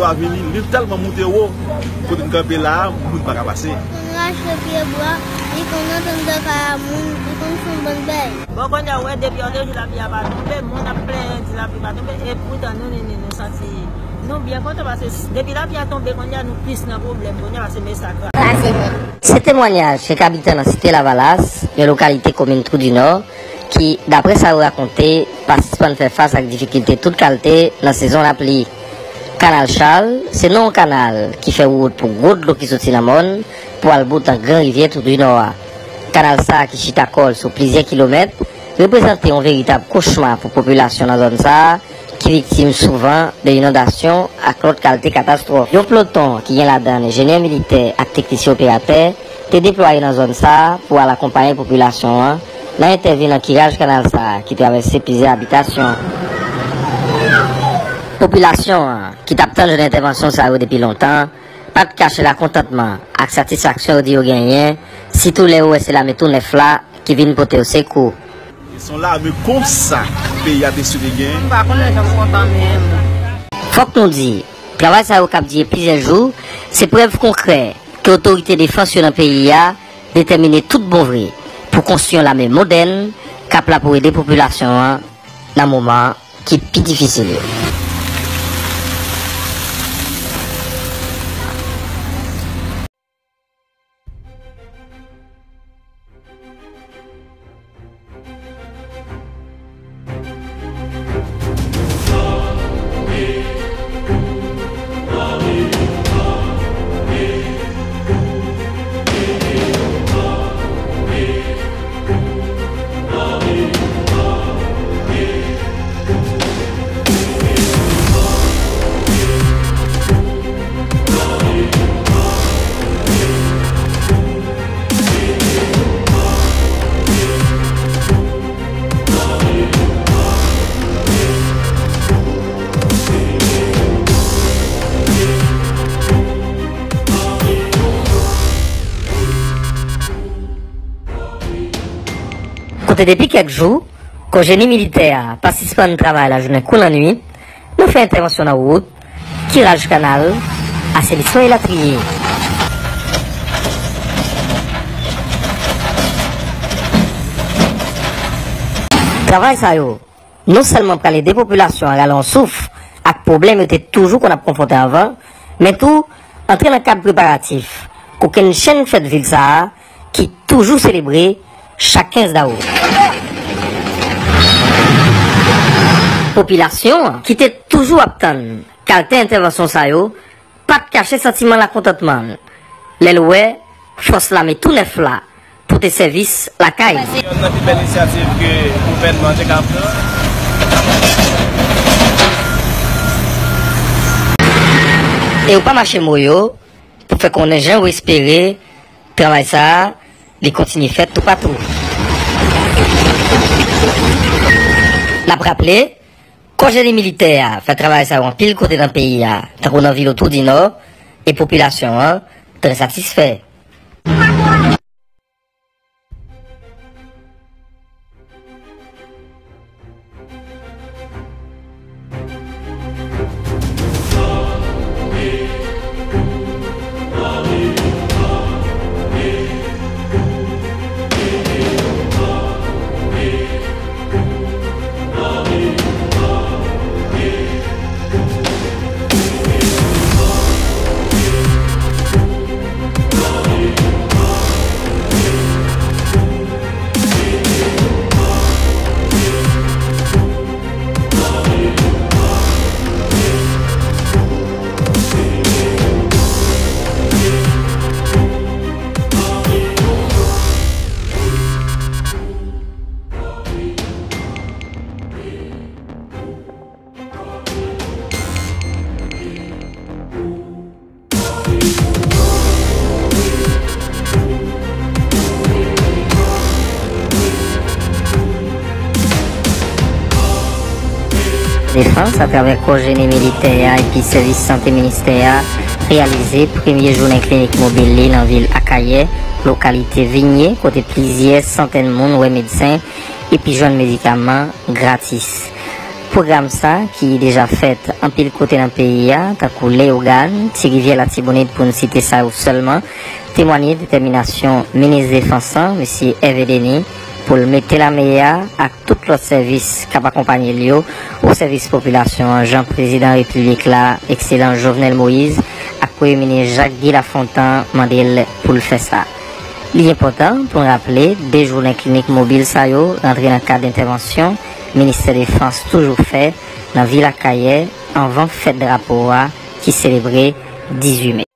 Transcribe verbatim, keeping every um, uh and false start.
Yo a vini, li tèlman moute wo, kote n kanpe la a, moun pa ka pase. Konn rache pye bwa, li konn antann de kay a moun, li konn fè yon bann bèy. Bon, kounye a, w wè, depi yèdè jou lapli a pa tonbe, moun ap plenyen di lapli pa tonbe, e poutan nou, nou, nou, nou santi nou byen kontan, paske s-, depi lapli a tonbe, kounye a, nou plis nan pwoblèm, kounye a, paske men sa kraze. Se temwanyaj kèk abitan nan Site Lavalas, yon lokalite komin Twou di Nò, ki, daprè sa yo rakonte, pa sispann fè fas ak difikilte tout kalte nan sezon lapli. Kanal Chal se non yon kanal ki fè wout pou gwo dlo ki soti nan mòn pou al bout nan gran rivyè Twou di Nò a. Kanal sa a ki chita kò l sou plizyè kilomèt reprezante yon veritab kochma pou popilasyon nan zòn sa a ki viktim souvan de inondasyon ak lòt kalte katastwòf. Yon ploton ki gen ladan l enjenyè militè ak teknisyen operatè te deplwaye nan zòn sa a pou al akonpaye popilasyon an nan entèvni nan kiraj kanal sa a ki travèse plizyè abitasyon. Popilasyon an, ki t ap tann jan entèvansyon sa yo depi lontan, pa t kache lakontantman ak satisfaksyon yo di yo genyen, sitou lè yo wè se lame tou nèf la ki vin pote yo sekou. Se yon lame konsa peyi a te swete gen. M pa konnen jan m kontan menm. Fòk nou di, travay sa yo k ap dire plizyè jou, se prèv konkrè ke otorite defans yo nan peyi a detèmine tout bon vre pou konstwi yon lame modèn k ap la pou ede popilasyon an nan moman ki pi difisil yo. Kote depi kèk jou, kò jeni militè a pa sispann travay lajounen kou lannwit, nan fè entèvansyon nan wout, kiraj kanal, asenisman elatriye. Travay sa yo, non sèlman pral ede popilasyon an rale yon souf ak pwoblèm yo te toujou konn ap konfwonte anvan, men tou antre nan kad preparatif kokenn chenn fèt vil sa a ki toujou selebre chak kenz dawou. Popilasyon an, ki te toujou ap tann kalte entèvansyon sa yo, pa t kache santiman lakontantman l lè l wè fòs lame tou nèf la pote sèvis lakay li. Youn nan pi bèl inisyativ ke gouvènman an te ka pran. E yo pa mache mo yo pou fè konnen jan yo espere travay sa a li kontinye fèt toupatou. N ap raple, kò jeni militè a fè travay sa yo anpil kote nan peyi a, tankou nan vil Twou di Nò, e popilasyon an trè satisfè. Defans, atravè kò jeni militè a epi sèvis sante ministè a, reyalize premye jounen klinik mobil li nan vil Akayè, lokalite Vinye, kote plizyè santèn moun wè medsen epi jwenn medikaman gratis. Pwogram sa, ki deja fèt anpil kote nan peyi a, tankou Leyogàn, Ti Rivyè, Latibonit, pou n site sa yo sèlman, temwaye detèminasyon minis defans lan, mesye Hervé Denis, pou l mete lame a ak tout lòt sèvis k ap akonpanye l yo o sèvis popilasyon an, jan prezidan repiblik la, ekselan Jovenel Moïse, ak premye minis Jacques Guy Lafontant mande l pou l fè sa. Li enpòtan pou n raple, de jounen klinik mobil sa yo rantre nan kad entèvansyon Ministè Defans toujou fè nan vil Akayè anvan fèt drapo a ki selebre dizuit me.